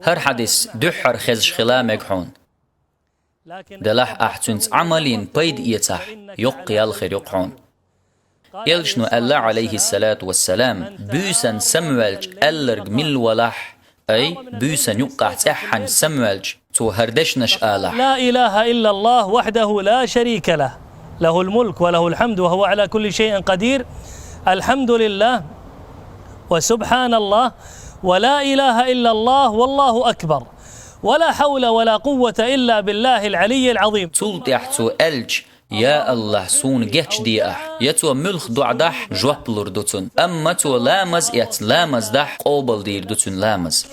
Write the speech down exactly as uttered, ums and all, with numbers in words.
ХӀара хьадис дуьххьара хезаш хила мега хьуна. Делахь ахь цуьнца Ӏамал йина пайда эцахь, йоккха ял хир ю-кх хьуна. Элчано аьлла, Ӏалайхиссалату вассалам, буьйсанна самаваьлча аьлларг милла валахь, ай, буьйсанна юккъехь цӀеххьана самаваьлча, цо хӀара дешнаш алахь. لا إله إلا الله وحده لا شريك له، له الملك وله الحمد وهو على كل شيء قدير، الحمد لله وسبحان الله ولا إله إلا الله والله أكبر، ولا حول ولا قوة إلا بالله العلي العظيم. Цул тӀаьхьа цо аьлча: «Я АллахӀ, суна гечде ахь», я цо муьлха доӀа дахь, жоп лур ду цунна. Амма цо ламаз эцна ламаз дахь, къобалдийр ду цуьнан ламаз.